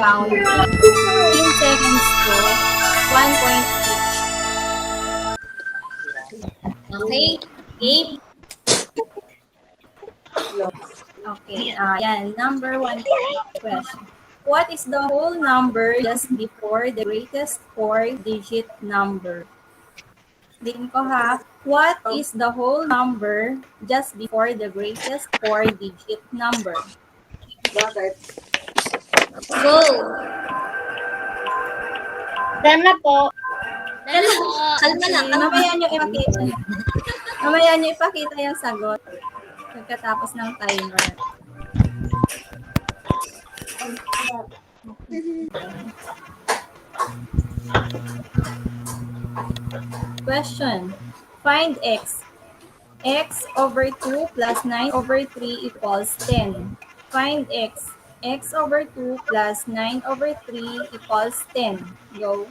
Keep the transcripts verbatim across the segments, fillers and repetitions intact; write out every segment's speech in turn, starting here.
Count. Fifteen seconds po. One point each. Okay. Game. Okay. Ah, yan. Number one question. What is the whole number just before the greatest four-digit number? Din ko ha. What is the whole number just before the greatest four-digit number? Bakit? Go! Done na po. Done na po. Kalma lang. Mamaya niyo ipakita. Mamaya niyo ipakita yung sagot pagkatapos ng timer. Question. Find x. X over two plus nine over three equals ten. Find x. X over two plus nine over three equals ten. Go.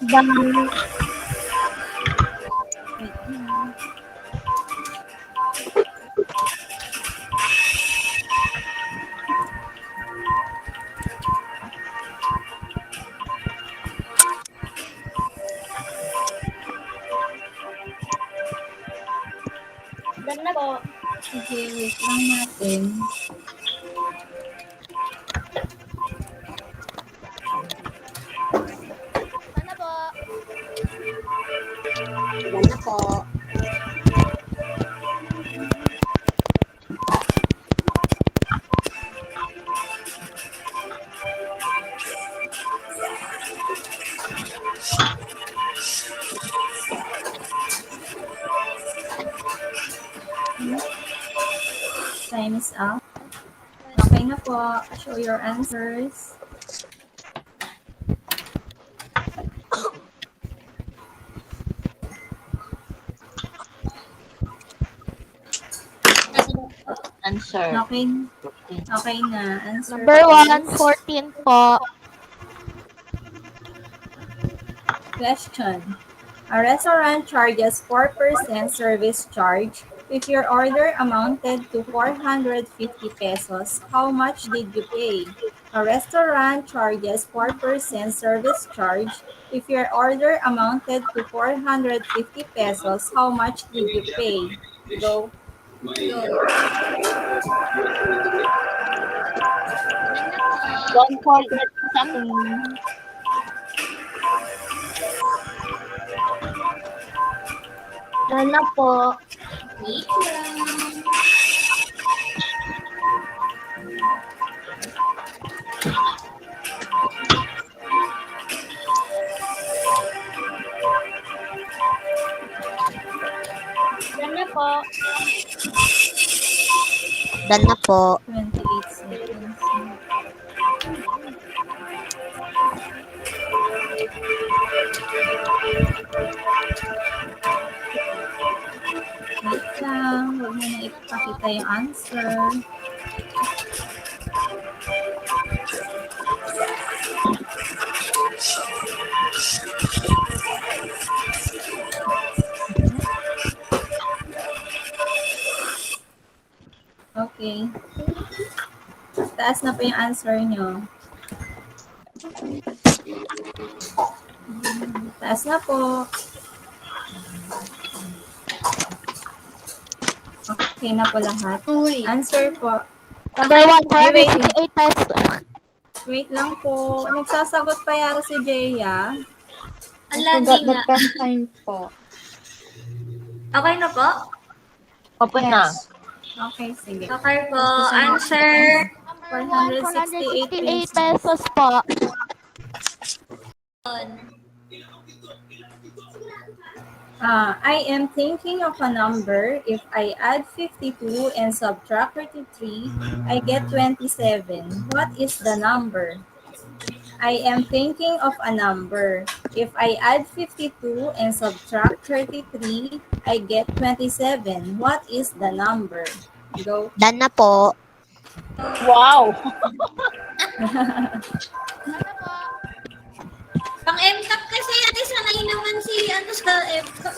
Done. Done na po. Sige, wait lang natin. Done na po. Done na po. Time is up. Okay na po. Show your answers. Answer. Okay. Okay na. Answer. Number one, please. Fourteen po. Question. A restaurant charges four percent service charge. If your order amounted to four hundred fifty pesos, how much did you pay? A restaurant charges four percent service charge. If your order amounted to four hundred fifty pesos, how much did you pay? Go. Go. One hundred something. Done na po. Wait lang. Done na po. Done na po. Twenty-eight seconds. Wait lang, huwag mo na ipakita yung answer. Okay. Taas na po yung answer nyo. Taas na po. Okay na po lahat. Uy. Answer po. Number one, four hundred sixty-eight pesos. Wait lang po. Nagsasagot pa yata si Jaya. Ang lagi nga. Time po. Okay na po? Opo na. Yes. Okay, sige. Okay po. Gusto ko na. Answer. Four hundred sixty-eight pesos po. Uh, I am thinking of a number. If I add fifty-two and subtract thirty-three, I get twenty-seven. What is the number? I am thinking of a number. If I add fifty-two and subtract thirty-three, I get twenty-seven. What is the number? Go. Done na po. Wow! Pang M Top kasi, ate, sanay naman si, ano, sa M Top.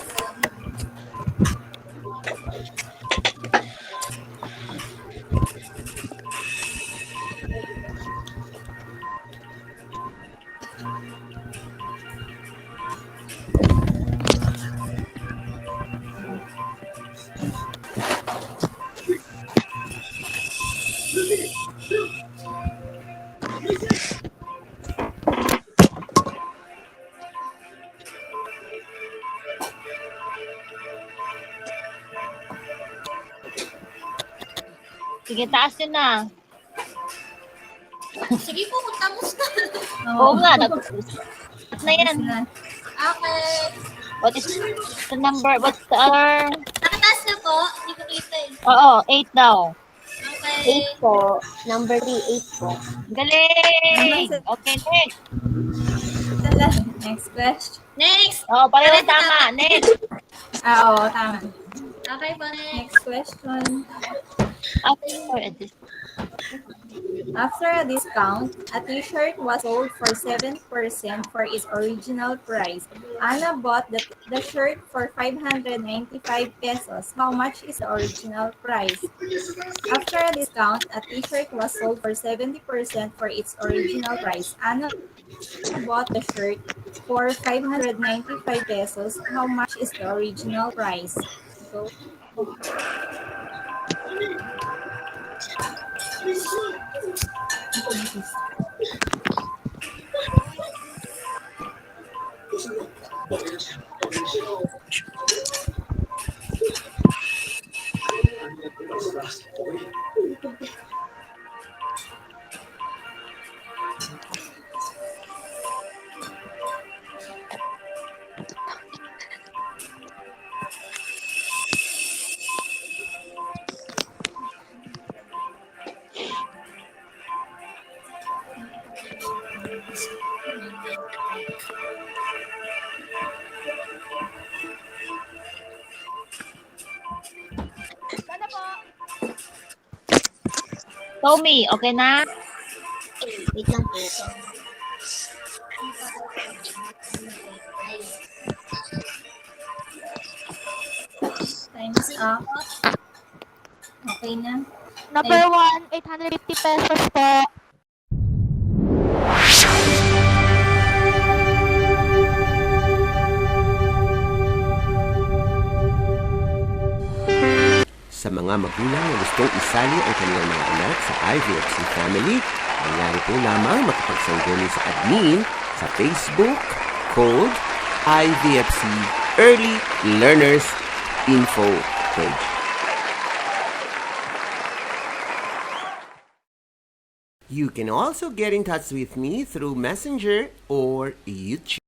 Sige, taas yun na. Sige po, kung tapos na. Oo nga, tapos na yan. Okay. What is the number? What's our... Nakataas na po. Hindi ko kita eh. Oo, eight daw. Okay. Eight po. Number three, eight po. Galing! Okay, next. Ito lang. Next question. Next. Oh, pareho tama. Next. Ah, oo, tama. Okay po, next. Next question. After a dis- After a discount, a t-shirt was sold for seventy percent for its original price. Anna bought the, the shirt for five hundred ninety-five pesos. How much is the original price? After a discount, a t-shirt was sold for seventy percent for its original price. Anna bought the shirt for five hundred ninety-five pesos. How much is the original price? So, Tommy, okay na? Wait lang po. Time's up. Okay na. Number one, eight hundred fifty pesos po. Sa mga magulang na gustong isali ang kanilang mga anak sa I V F C family, maaari po lamang makipagsangguni sa admin sa Facebook called I V F C Early Learners Info Page. You can also get in touch with me through Messenger or YouTube.